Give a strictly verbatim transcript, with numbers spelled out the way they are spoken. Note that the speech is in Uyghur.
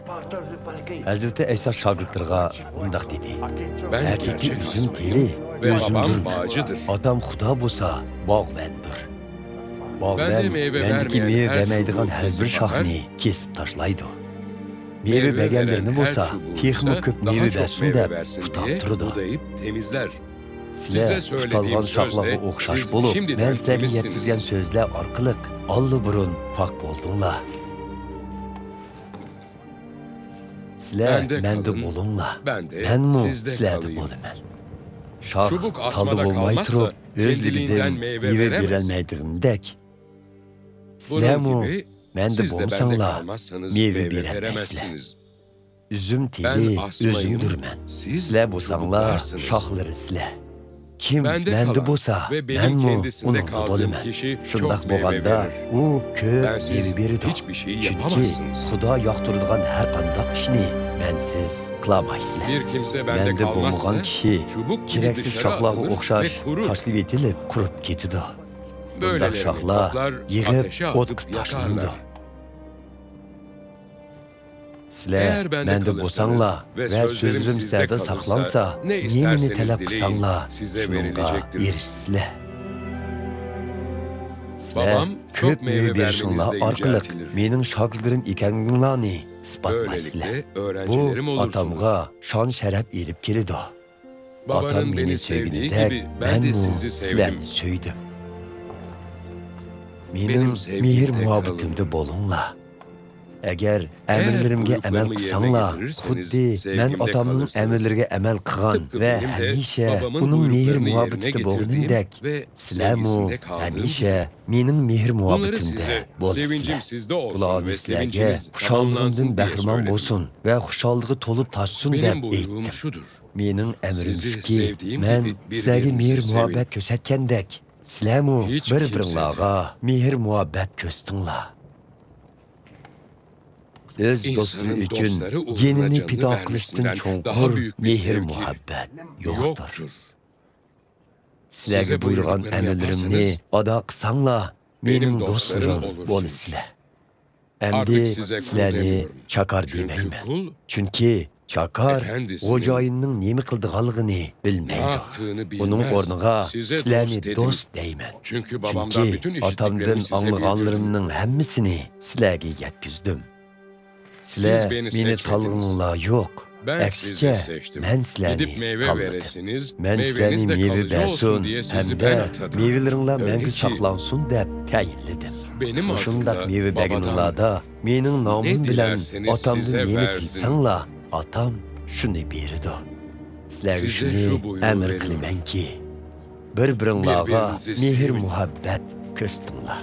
ھەزرىتى ئەيسا شاگىرتلىرىغا مۇنداق دېدى: ھەقىقىي ئۈزۈم تېلى ئۆزۈمدۈرمەن. ئاتام خۇدا بولسا باغۋەندۇر. باغۋەن مەندىكى مېۋە بەرمەيدىغان ھەر بىر شاخنى كېسىپ تاشلايدۇ. مېۋە بەرگەنلىرىنى بولسا تېخىمۇ كۆپ مېۋە بەرسۇن دەپ پۇتاپ تۇرىدۇ. سىلەر پۇتالغان شاخلارغا ئوخشاش بولۇپ، مەن سىلەرگە يەتكۈزگەن سۆزلەر ئارقىلىق ئاللىبۇرۇن پاك بولدۇڭلار. سىلەر مەندە بولۇڭلار، مەنمۇ سىلەردە بولىمەن. شاخ تالدا بولماي تۇرۇپ ئۆزلۈكىدىن مېۋە بېرەلمەيدىغىنىدەك، سىلەرمۇ مەندە بولمىساڭلار مېۋە بېرەلمەيسىلەر. ئۈزۈم تېلى ئۆزۈمدۈرمەن. سىلەر بولساڭلار شاخلىرى سىلەر. كىم مەندە بولسا، مەنمۇ ئۇنىڭدا بولىمەن. شۇنداق بولغاندا ئۇ كۆپ مېۋە بېرىدۇ. چۈنكى خۇدا ياقتۇرىدىغان ھەر قانداق ئىشنى مەنسىز قىلالمايسىلەر. مەندە بولمىغان كىشى كېرەكسىز شاخلارغا ئوخشاش تاشلىۋېتىلىپ قۇرۇپ كېتىدۇ. بۇنداق شاخلار يىغىپ ئوتقا تاشلىنىدۇ. سىلەر مەندە بولساڭلار ۋە سۆزلىرىم سىلەردە ساقلانسا، نېمىنى تەلەپ قىلساڭلار، شۇنىڭغا ئېرىشىسىلەر. سىلەر كۆپ مېۋە بېرىشىڭلار ئارقىلىق مېنىڭ شاگىرتلىرىم ئىكەنلىكىڭلارنى ئىسپاتلايسىلەر. بۇ ئاتامغا شان-شەرەپ ئېلىپ كېلىدۇ. ئاتام مېنى سۆيگىنىدەك، مەنمۇ سىلەرنى سۆيدۈم. مېنىڭ مېھىر-مۇھەببىتىمدە بولۇڭلار. ئەگەر ئەمىرلىرىمگە ئەمەل قىلساڭلار، خۇددى مەن ئاتامنىڭ ئەمىرلىرىگە ئەمەل قىلغان ۋە ھەمىشە ئۇنىڭ مېھىر-مۇھەببىتىدە بولغىنىمدەك، سىلەرمۇ ھەمىشە مېنىڭ مېھىر-مۇھەببىتىمدە بولىسىلەر. بۇلارنى سىلەرگە خۇشاللىقىمدىن بەھرىمەن بولسۇن ۋە خۇشاللىقى تولۇپ تاشسۇن دەپ ئېيتتىم. مېنىڭ ئەمرىم شۇكى، مەن سىلەرگە مېھىر-مۇھەببەت كۆرسەتكەندەك، سىلەرمۇ بىر-بىرىڭلارغا مېھىر-مۇھەببەت كۆرسىتىڭلار. ئۆز دوستلىرى ئۈچۈن جېنىنى پىدا قىلىشتىن چوڭقۇر مېھىر-مۇھەببەت يوقتۇر. سىلەرگە بۇيرۇغان ئەمىرلىرىمنى ئادا قىلساڭلار، مېنىڭ دوستلىرىم بولىسىلەر. ئەمدى سىلەرنى چاكار دېمەيمەن، چۈنكى چاكار خوجايىننىڭ نېمە قىلىدىغانلىقىنى بىلمەيدۇ. ئۇنىڭ ئورنىغا سىلەرنى دوست دەيمەن، چۈنكى ئاتامدىن ئاڭلىغانلىرىمنىڭ ھەممىسىنى سىلەرگە يەتكۈزدۈم. سىلەر مېنى تاللىغىنىڭلار يوق، ئەكسىچە، مەن سىلەرنى تاللىدىم. مەن سىلەرنى مېۋە بەرسۇن ھەمدە مېۋىلىرىڭلار مەڭگۈ ساقلانسۇن دەپ تەيىنلىدىم. مۇشۇنداق مېۋە بەرگىنىڭلاردا مېنىڭ نامىم بىلەن ئاتامدىن نېمە تىلىسەڭلار، ئاتام شۇنى بېرىدۇ. سىلەرگە شۇنى ئەمىر قىلىمەنكى، بىر-بىرىڭلارغا مېھىر-مۇھەببەت كۆرسىتىڭلار.